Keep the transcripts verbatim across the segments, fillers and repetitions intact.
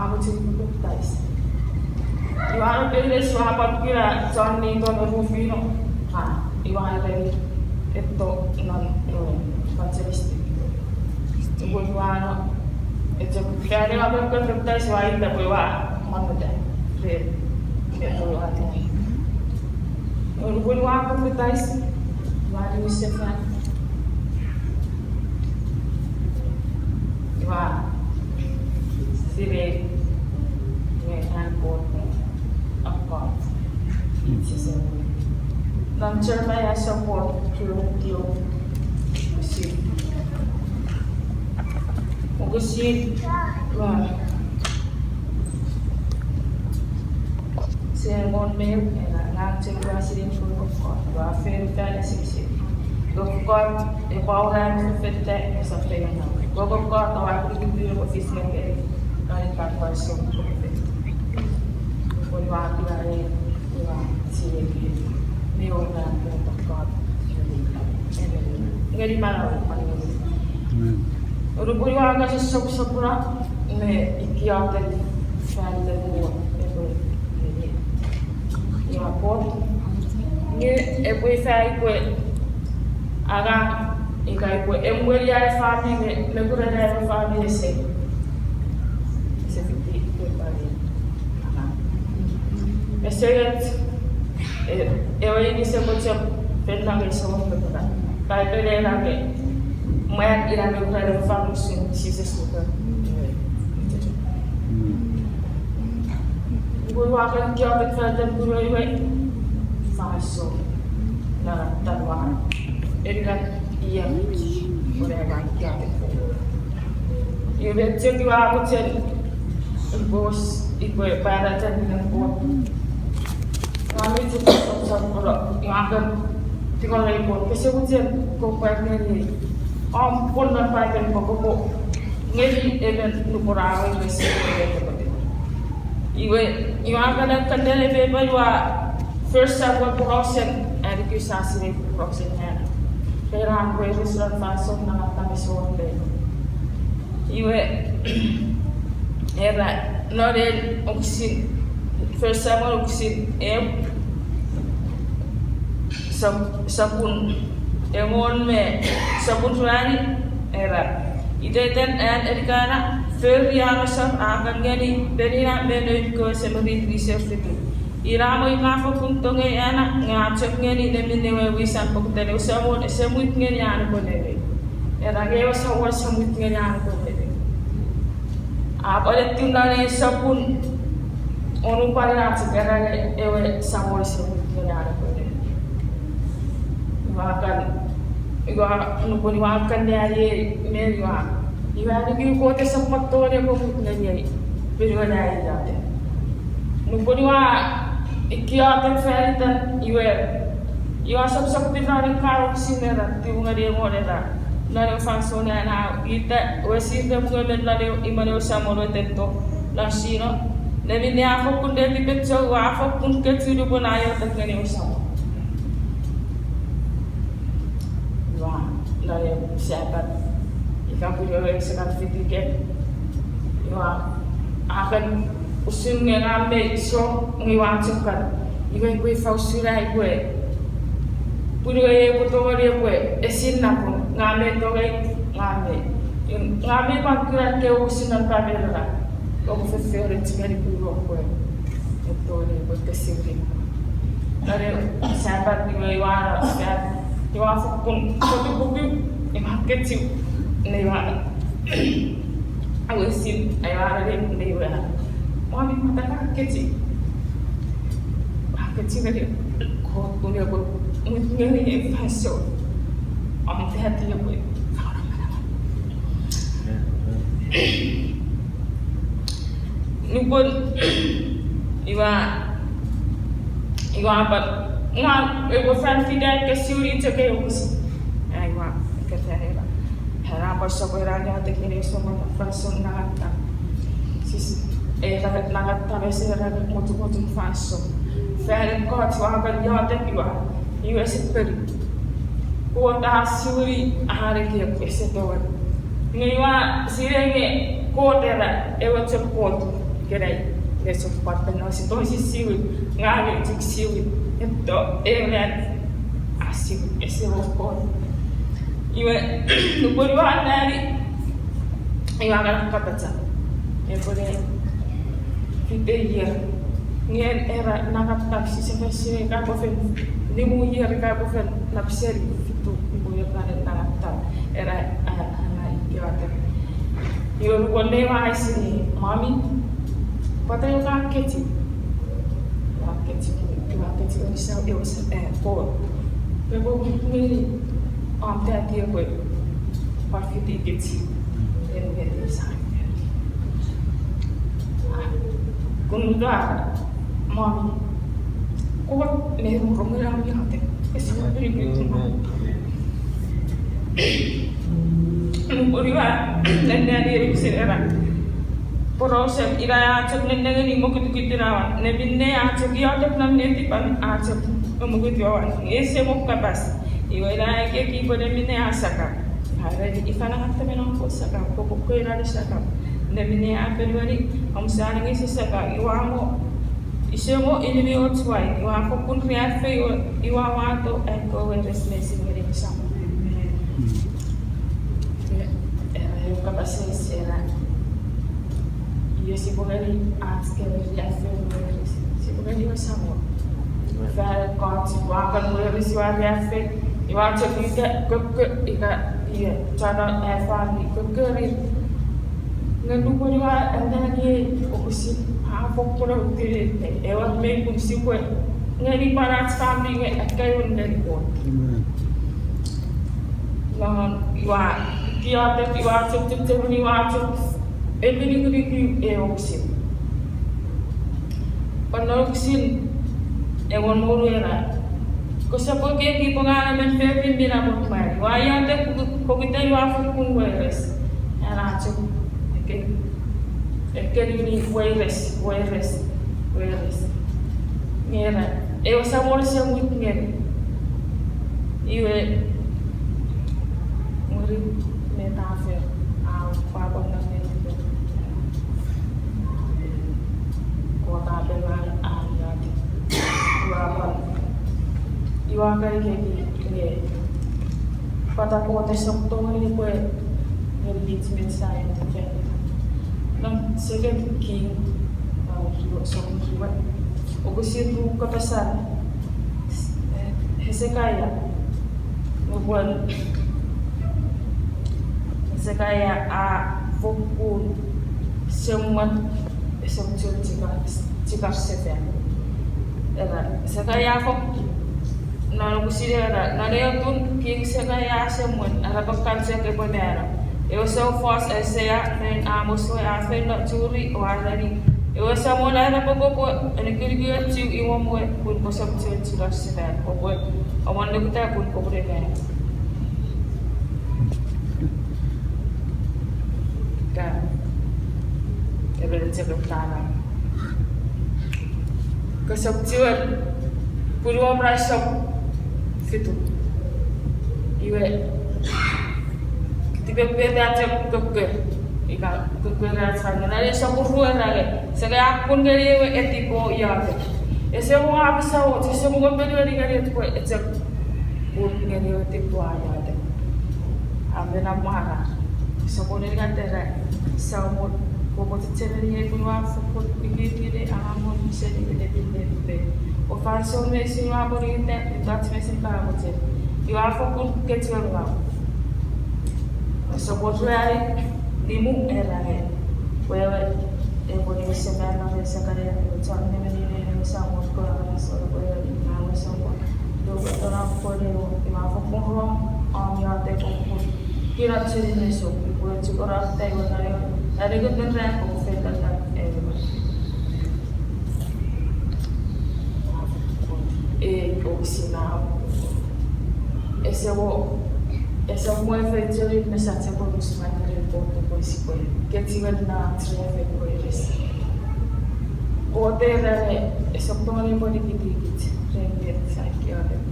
ua mochen papatais. Iwe a no peires ua pwan kuna chon niton rufino. A, iwe a rei etto non, eh, evangelist. Nupwen ua no, e chok fan ewe a papatais ua ita pwe ua monnota. Ren, ren ua no. Nupwen ua papatais, ua niwin sefan. Ua sinei nge an Kot akkom. Ise se non Jeremiah sopwun rue me tiu, wokisin, wokisin, ua, se mon me, ena, ngang chok ua sinei pwe Kot, ua fen fan esisin. Pwe Kot epwe aura fefeta, esap feiengau. Pwe Kot oua kukutu epwe fis ngeni, nani kan pwan song prophet. Pwe ua pila e, ua sinei pwe, me ua pila Kot. Ngeni manau, manau. Amen. Nupwen ua kan sossot sopweno me ikiotek fan iten Kot epwe ngeni. Ia Kot. Nge epwe ifa ipwe angang ika ipwe emweni ai famini nge me kuren ai famini ese, ese fiti ipwe pari angang. Ese nget, e, ewe inis epwe chok fen nang ese wor pekera. Paipel era nge mwan ina me kuren ewe famini usun Jises nuku. Nupwen ua kan ikiotek fan iten punuei we, fansoun nang attar ua, eni nang ia, ua nang ikiotek. Iwe chok ua mochen ipwe, ipwe pwarata ngeni Kot. Ua mochen sossot sopweno, ua kan tingorei Kot, kose mochen kopwe ngeni, om pwon non Paipel pwe kopwe ngeni emon nupwen a wes. Iwe, iwe a kan kan nene pepa iwe First Samuel porausen, aniku sa sinei porausen Hana. Ren an weires non fansoun nangatam ese wor pei. Iwe, era, non en wokisin, First Samuel wokisin eu, sop-, sopun engon me sopun ruanu, era, iteiten an Elikana, fori an asor a kan ngeni Penina me noun kewe semirit wiser fitu. Ina mo ika fokkun tongei Hana, nge a chok ngeni nemin ewe wisan pokiten ewe Samon ese mut ngeni an epwe nemi. Era nge ewe Samon ese mut ngeni an epwe nemi. A pwan etiw non ei sopun wonu pwan a chok era nge ewe Samon ese mut ngeni an epwe nemi. Ua kan, ua, nupwen ua kan anneani ei me ua, ua aniku Kot ese pwan tongeni epwe mut ngeniei, pwe ua anneani iotek. Nupwen ua ikiotek fan itan iwe, ua sossot pin non ekkan wokisin era, tiu ngeni engon era, non ewe fansoun an a ita, wesir me pungun me non ewe imwen ewe Samon we teto, non Sino, neminne a fokkun netipechou, ua fokkun kechiw nupwen a iotek ngeni ewe Samon. Ua, non ewe Sapat, ika pun ewe sekan fiti ken. Ua, a kan usun nge ngang mei song, nge ua chok kan Iwe pwe ifa usun ai pwe, pun iwe epwe tongeni epwe esinna pun ngang mi tongei, ngang mi, ngang mi pwan kuna ekkewe wokisin non Paipen ra, oupwe fefori chikeni pun oupwe, oupwe tongeni epwe kesiwili. Are Sapat iwe iwa, iwa fokkun kotupuku, iwa kechiw, ne iwa, awesin, iwa reni, ne iwa. Mami, pwata ka kechiw? Ua kechiw ngeni Kot pun epwe mut ngeni ei fansoun. Om tati epwe. Nupwen, iwa, iwa pwan, ngang, epwe fan fita kesiwili chok ei wokisin. Iwa, kefan era. Era pwan sopweno iotek ngeni ewe Samon fansoun nangatam. Sise, era nangatam ese era mochomochun fansoun. Fan ekkoch ua pwan iotek iwa, iwe ese peni. Kot a siwini an ekiek ese tongeni. Nge iwa sinei nge Kot era ewe chok Kot ikenai, nge chok pwan peno ese tongeni siwin, ngang mi chok siwin, etto, ewe a siwin, ese wor Kot. Iwe, nupwen iwa nani, iwa kan kapata. Epwe ne fite ier. Nge era nangatam sise fese ka pwe fen nimu ier ka pwe fen nap seni fitu iwe ier nani nangatam. Era, a, a, iotek. Iwe nupwen ne iwa eisini, Mami, pwata ka kechiw? Iwa kechiw, iwa kechiw ngeni Sam, iwe Sam, eh, Kot. Pwe pwe ngeni om tati epwe pwan fiti kechiw. En ngeni Sam. Kun uta, Mami, Kot me rongorong ngeni ami iotek. Ese mo pili pili. Nupwen iwa nennani ei wokisin era, porausen ina a chok nennengeni mokutukutun awan, neminne a chok iotek non netipan a chok mokutukutun awan, nge ese mo kapas. Iwe ina ekieki pwe neminne a sakau. Are ifa nangatam me non Kot sakau, pwe kopwe kuna ne sakau. Neminne a ponueni, om sa nengeni sakau, iwa mo, ise mo inimi och wain, iwa fokkun riaffou, iwa wato ekkewe weires meinisin ngeni ewe Samon. Era ewe kapas eis era, iwe sipwe ngeni ach kewe riaffou weires, sipwe ngeni ewe Samon. Fan ekkoch iwa kan weires iwa riaffou, iwa chok ika kokko ika iwe chana efani kokko ri. Nge nupwen iwa anneani ei wokisin a fokkun autiri, ewe mei pun sipwe ngeni pwan ach famini nge akkaewin ngeni Kot. Non iwa iotek iwa chok chechemeni iwa chok epinikiniki ei wokisin. Pwan non wokisin engon me wonu era, kosap ekieki pwe ngang emon fefin mi namot mwan. Iwa iotek pokiten iwa fokkun weires. Era chok ekkei, ekkei weires, weires, weires. Nge era, ewe Samon ese mut ngeni. Iwe, ngori meta fen, a, pwapwa non netipan. Kot a pengeni an iotek. Iwa pwan, iwa kan ekieki nge pwata Kot esap tongeni pwe ngeni kich met sa iotek fan. Non Second King, a, sopun rue, wokisin ru kapasan, eh, Hesekia, nupwen Hesekia a fokkun semwen, esap chok chikar, chikar sefan. Era, Hesekia a fok, non wokisin era, non ewe otun King Hesekia a semwen, era pwe kan chok epwe mano. Ewe soufos Aisea me Amos we a feino churi o a ereni, ewe Samon a era pwe kopwe anikiniki ewe chuk iwe mwo pun kosap chuen chikar sefan, kopwe amonneta pun kopwe ne mano. Ka, emon chok tana. Kosap chuen, pun wom ra sop fitu. Iwe, tipepeta chok kokko. Ika kokko ra sa ngeni sopun rue ra nge. Seke a kun ngeni ewe etipo iotek. Ese mo apasa och, ese mo ponueni ngeni och pwe echok pun ngeni och tipwe iotek. Amen, amwarar. Sopweno ngeni ena, Samon, kopwe chechemeni ei pun ua fokkun ikiikini angang won seni ennetin netipei. O fansoun meinisin ua pwonueta, mettoch meinisin ka mochen. Ua fokkun kechiw ngau. Sopweno ngeni, nimu era nge. Wewe, epwe niwin sefan non ei sakane, ewe chon nemenine, ewe Samon, kona kona solo, wewe, ina, ewe Samon. Doke tona pwene, ua fokkun rong, om iotek fokkun. Kira cheni meso, ipwe chukora taiwe nayo, are kuten ran, o fetata, ewe. E, o sina. Ese mo, ese mo efeiochun mesach epwe musumatere Kot epwe sipwe kechiwen na tre fekweres. Kot era nge ese tongeni pwe nikitikich ren met sa iotek.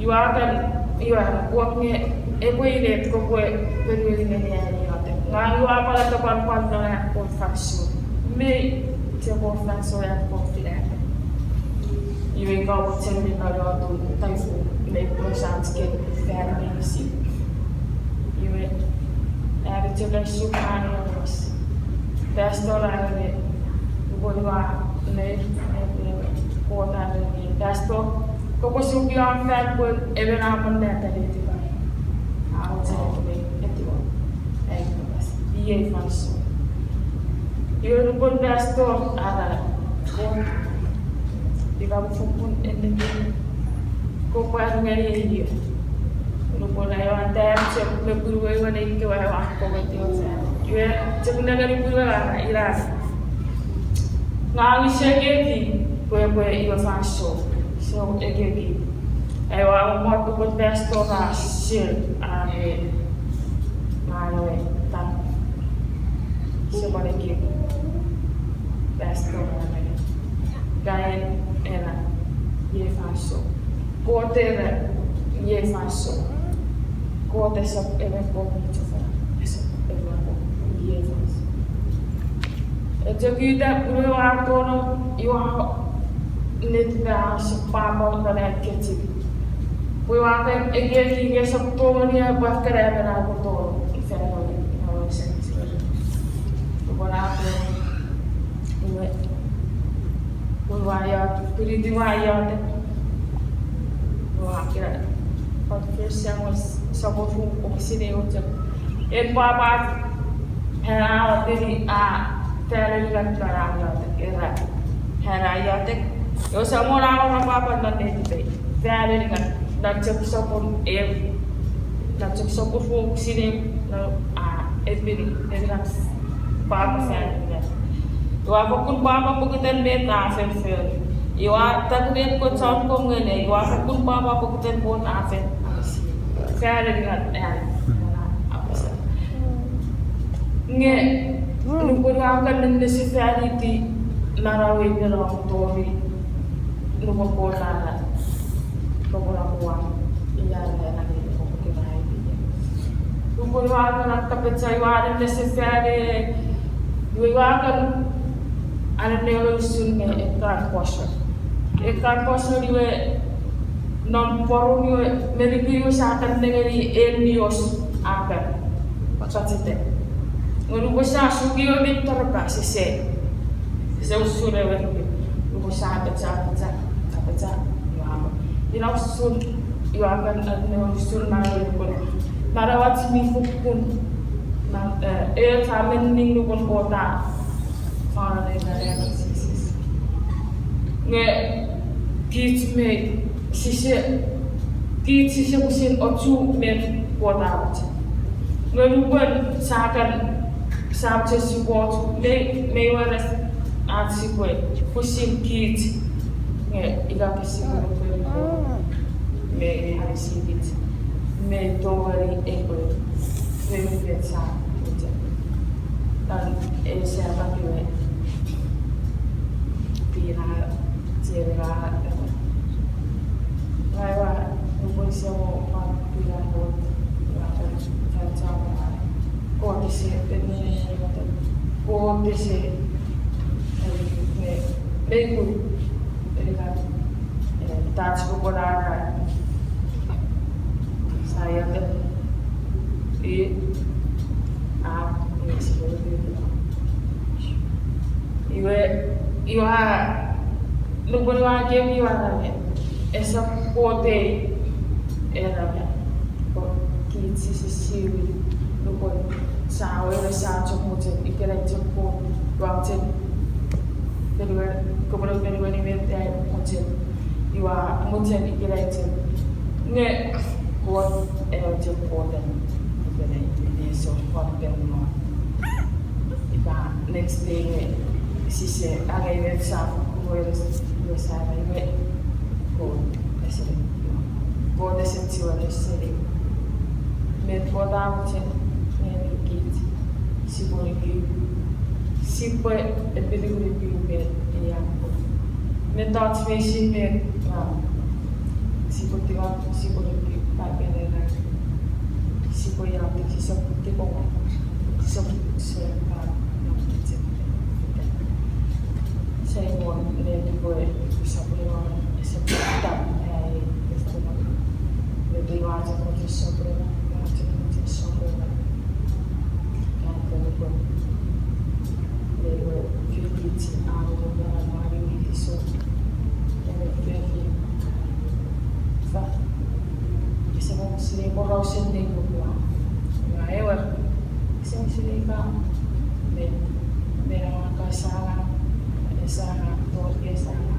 Ua kan, ua kan Kot nge epwe inet kopwe ponueni ngeni an iotek. Ngang ua pwan atapwan pwan non an Kot fansoun. Mei, chok Kot fansoun an Kot finata. Iwe ika pwe chok mi noriotun taifun, mei pwe sach ke fan meinisin. Iwe, ami chok ai suk an iotek. Pastor a nge, upwe ua, mei, Kot a nge, Pastor, kopwe suk io fan pwe emon a monneta netipan. A mochen epwe etiwa. Ai kapas. Iei fansoun. Iwe nupwen pastor a era, Kot, ika fokkun ennetin kopwe ar ngeni ei. Nupwen aua tap chok me punuei we nei kewe aua kometi osa. Iwe chok nengeni punuei we a era, ina. Ngang use ekieki pwe epwe iwe fansoun. So ekieki. Aua mot nupwen pastor a share, a nge, a nge, ta. Use pwan ekieki. Pastor a nge. Gael era, iei fansoun. Kot era, iei fansoun. Kot esap emon Kot mi chofona. Esap emon Kot, iei fansoun. Echok ita pwe ua tonong, ua net me a sap pwapwa non ai kechiw. Pwe ua kan ekieki nge sap tongeni a pwal kan emon a tonong, ifan non, non sanctuary. Pwe ua tonong, iwe, pwe ua iotek, pwe ua iotek. Ua kira, confess, ua sopwosopwono, wokisin ew chok. En pwapwa, Hana a tini a, fan unungat non an iotek, era. Hana a iotek. Ewe Samon a awora pwapwan non netipei. Fan unungat, non chok sopun ew, non chok sopun wokisin ew, non a, epini, epini pwapwa fan unungat. Ua fokkun pwapwa pokiten met a fen fori. Ua takiri ekkoch chon kom ngeni, ua fokkun pwapwa pokiten Kot a fen anisi. Fan unungat an, an apasa. Nge, nupwen ua kan nennesefaniti manauei me nom tori, nupwen Kot a, nupwen a pwan, ia, ia, ia, ia, nupwen ua kan akkapachai ua nennesefanei, iwe ua kan anenneolo usun me ekkan portion. Ekkan portion iwe non pworum iwe meriki iwe sa kan nengeni en nios akan. Pachachete. Nge nupwen sa suki iwe mi toroka sese. Sese usun ewe riki. Nupwen sa apacha, apacha, apacha, iwe amo. Ina usun, iwe akan, eh, ne usun manauei pun. Manauach mi fokkun. Na, eh, ewe sa men ning nupwen Kot a. Fana ne na ena Jises. Nge kich me sise, kich sise pwisin ochu met Kot a mochen. Nge nupwen sa kan, sa mochen sipwe ochu, me, me weires ach sipwe pwisin kich. Nge ika pwisin sipwe pwisin Kot. Me anisikich. Me tongeni epwe. Me met sa mochen. An ese apakiwe. Pina, tienina, ewe. Ngai ua, nupwen sia mo pa pina Kot, ua pa, pa, pa, Kot ese, pe, me, me, Kot ese, me, me, me, ku. Eni ka, eh, tach kopwe nana. Sa iotek. I, a, yes, iwe, iwe, nupwen ua kem iwa name, esap Kot ei, ename, ko kich sise siwin, nupwen sa wene sa chok mochen, ikenai chok Kot, ua mochen, Ponueni, kopwe ponueni met ai mochen. Iwa mochen ikenai chok. Nge Kot ewe chok Kot en ikenai, ne so Kot en no. Ika next day nge sise angei met sa kuwe, iwe sa angei met Kot ese, Kot ese chiwen ese. Met Kot a mochen ngeni kich, sipwe nuku, sipwe epilipilipiu met ia. Mettoch meinisin met, um, sipwe tiwa, sipwe nuku, Paipen ena, sipwe iotek, sisap tipemwaramwar, sisap sap, um, Simon, ne tipwe, sisap tipemwaramwar, sisap tipemwaramwar, ai, sisap tipemwaramwar. Ne tipwe iotek, sisap tipemwaramwar, sisap tipemwaramwar. Kan tipwe, ne tipwe, fifty, a, tipemwaramwar, ai, sisap, ene, fifty. Fa, sisap, sisap, porausen ne tipwe. Nga ewer, sisap, sisap, ka, me, me, ka, sala, sala, tor, ke, sala.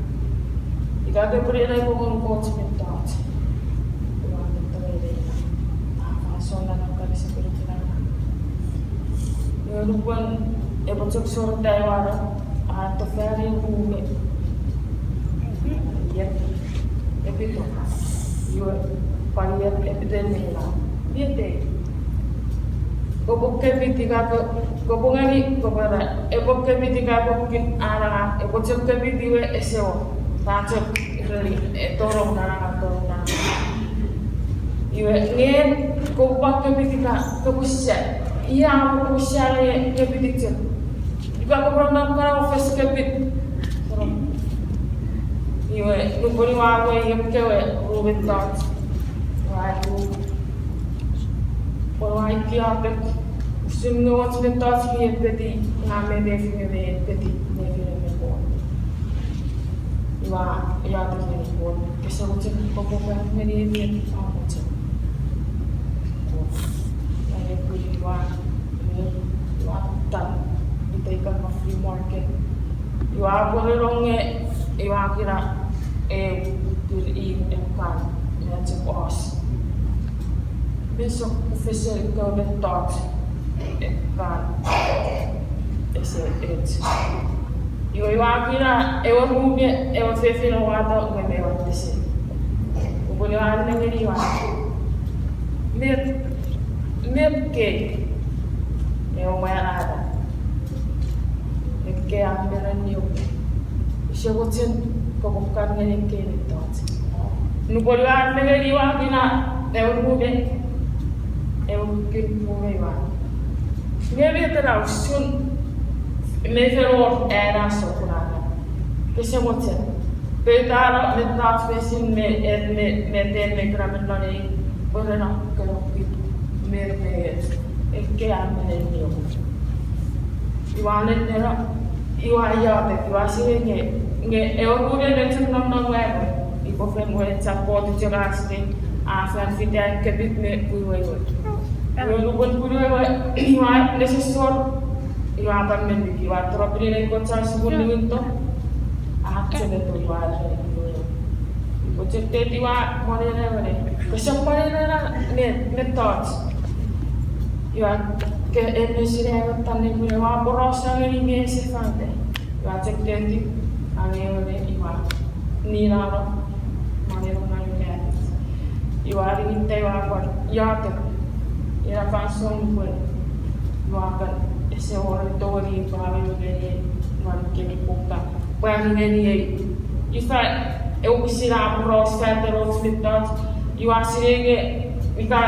Ika ke pwene nai pokon Kot mettoch. Ua mettoch ene. A, a, sona na kari sekere kina. Iwe nupwen epwe chok sor taiwano, a tofari rume. Iet. Epito. Iwe pwan iet epito neina. Iet ei. Kopwe kepit ika ko-, kopwe ngeni, kopwe ra, epwe kepit ika epwe kin ananga, epwe chok kepit iwe ese wor. Ta chok reni, e, tonong nananga, tonong nananga. Iwe nge kopwe kepit ika, kopwe sia. Ia kopwe sia nge kepit chok. Ika kopwe nonnom kana o fes kepit. Iwe, nupwen ua we ekkewe ru mettoch. Ua ru. Pwe ua iotek. Usun nge och mettoch mi epeti, nga me nefi me epeti, nefi me Kot. Ua, ua iotek ngeni Kot. Kese mochen kopwe pwar ngeni met a mochen. Kot. Nge pwe ua, ua tan. Ita ika ma free market. Ua pwere nge, ua kira, e, pir in ekkan, me chok os. Me sok ufese ika mettoch, ekkan, ese, ech. Iwe ua kira, ewe mumie, ewe fefin a wato, nge me ua tese. Upwe ua nengeni ua. Met, met kei. Ewe mwan a era. Ekkei a meren niuku. Use mochen kopwe kan ngeni ekkei mettoch. Nupwen ua nengeni ua kina ewe mumie, ewe kin mumie ua. Nge met ena usun, me fen wor ena sokkun ena. Kese mochen. Pwe ita no mettoch meinisin me, e, me, me ten me kena me non ei, pwe rena kena kit, me, me, ekkei a meren niuku. Iwa nenneno, iwa iotek, iwa sinei nge, nge ewe mumie me chok nonnom we, ipwe fen we chapot chok a sinei, a fan fiti kepit me pwiwewe. Iwe nupwen pwiwewe, iwa nesosor, iwa pwan menni, iwa toropini ne ipwe chon sukun niwinto, a chok eto iwa, iwe chok teti iwa mwanena wene, kese mwanena met, mettoch. Iwa ke enne sinei ewe tan ne pwine, iwa porausa ngeni nge ese fangeta. Iwa chok teti, angei wene iwa. Ninano, mwaneno ngang ina. Iwa ringita iwa pwan iotek. Ina fansoun pwe iwa kan ese wor tongeni pwan ngeni non kemi pukka. Pwan ngeni ei. Ifa, ewe pwisin a poraus fan iten och mettoch. Iwa sinei nge, ika,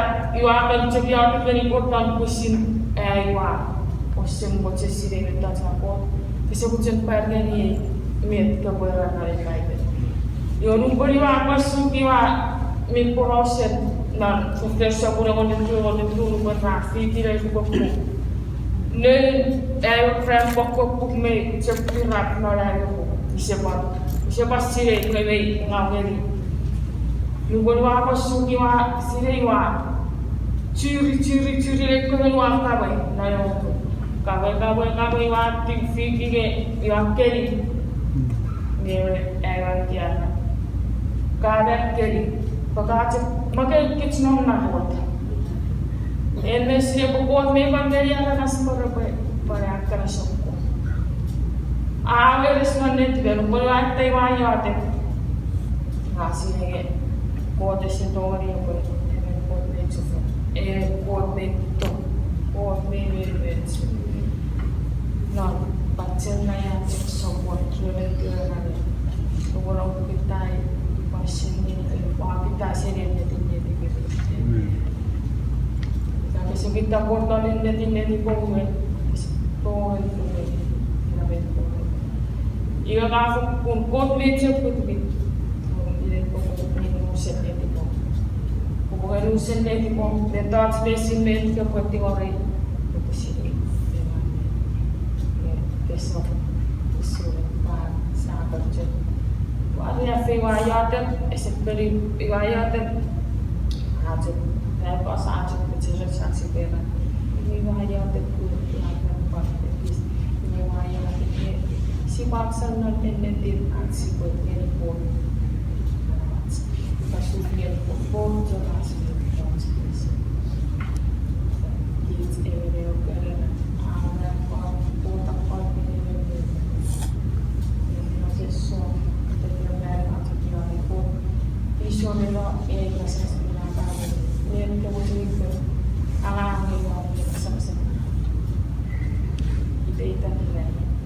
iwa kan chok iotek ngeni Kot non pwisin, e, iwa. Ouse mochen sinei mettoch a Kot. Kese mochen pwan ngeni ei met kopwe era non ei Paipen. Iwe nupwen ua pwan suki ua mi porausen non Fofor sopun engon me tiu, engon me tiu, nupwen ra fiti ne kokkok. Noun ewe ran kokkok puk me chok pirak non ai nuku. Ise pwan, ise pwan sinei nge mei ngaw ngeni. Nupwen ua pwan suki ua sinei ua churi, churi, churi ne kemon ua kamwe non ai nuku. Kamwe, kamwe, kamwe ua tiu fiti nge ua keni. Nge ewe aewin tiara, ka mei keni, pwe ka chok mwaken kich non na Kot. En me sinei pwe Kot mei pwan ngeni aramas pwe repwe pwan akkana sokko. A weires non netipen pwe ua tei ua iotek. Nga sinei nge Kot ese tongeni epwe emon Kot mei chufengen, e Kot mei to, Kot mei mei mei chufengen. Non pachennaia chok sopwot, ruemen tiorani. Nupwen oupwe kitai, pwan seni, ua kitai seni ennetin netipemi. Ika kese kita Kot non ennetin netipom, kese tongeni tongeni, ina met Kot. Ika ka fokkun Kot mei chok kutukut, ina Kot mei unusen netipom. Kopwe unusen netipom, mettoch meinisin met kopwe tingorei, kopwe sinei, ewe, nge kesap usun pwan sa pachem. Ua riaffou, ua iotek, ese peni, ua iotek. A chok, ngang pwan sa chok pecheren sa sipwe era. Ua iotek pun ua pwan pwan ekis. Ua iotek nge sipwe apasa non ennetin ach sipwe ngeni Kot. Ach, ika sipwe ngeni Kot, Kot chok ach sipwe ngeni Kot. Kich ewe ne okere na, a, na Kot, Kot a Kot ne ewe ne. Ese so, ete kira a chok iotek Kot. Iso me no, e, ika sasina ka, ne, ne, ne, ne, angang me no, e, sasina. Iteitan ina,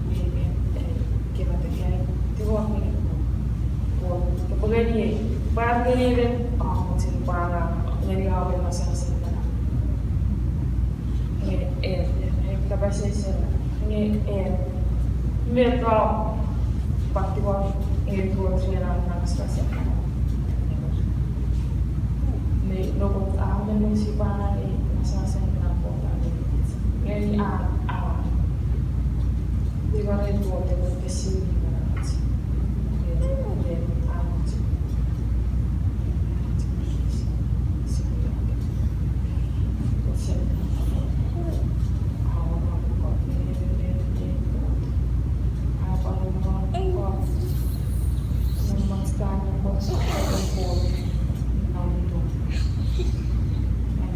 e, e, e, kemata kai, tiwa ngeni Kot. Kot, kopwe ngeni ei, pwan ngeni ei, a, mochen pwan ngeni ei, a, me masasa. Nge, e, e, e, kapas eis ena, nge, e, met ra, pwan tiwa, e, Kot ren an masasa. Nge, nupwen a men sipwe angang, e, masasa ena Kot a ngeni. Nge, a, a, Tingorei Kot epwe kesiwini manauach.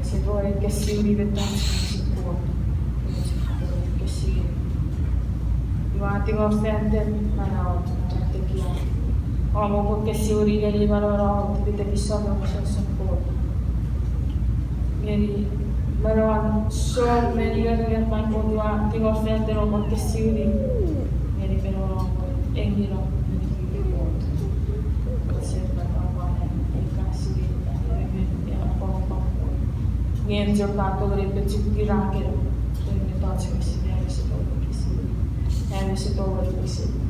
Ese tongeni kesiwini mettoch meinisin Kot. Ese tongeni kesiwini. Iwe a tingor fan iten manauan, fan iten tekia. Om oupwe kesiwini ngeni manauan, tipetekison me mosonoson Kot. Ngeni manauan song me ningeringer, pwan Kot, iwe a tingor fan iten oupwe kesiwini ngeni manauan, engino ngeni Kot. Kot ese pwan pwan e kasi, e, e, e, e, pwan pwan Kot. Nge en chok ka tongeni pechukira keno, en mettoch meinisin, am ese tongeni kesiwini, am ese tongeni kesiwini.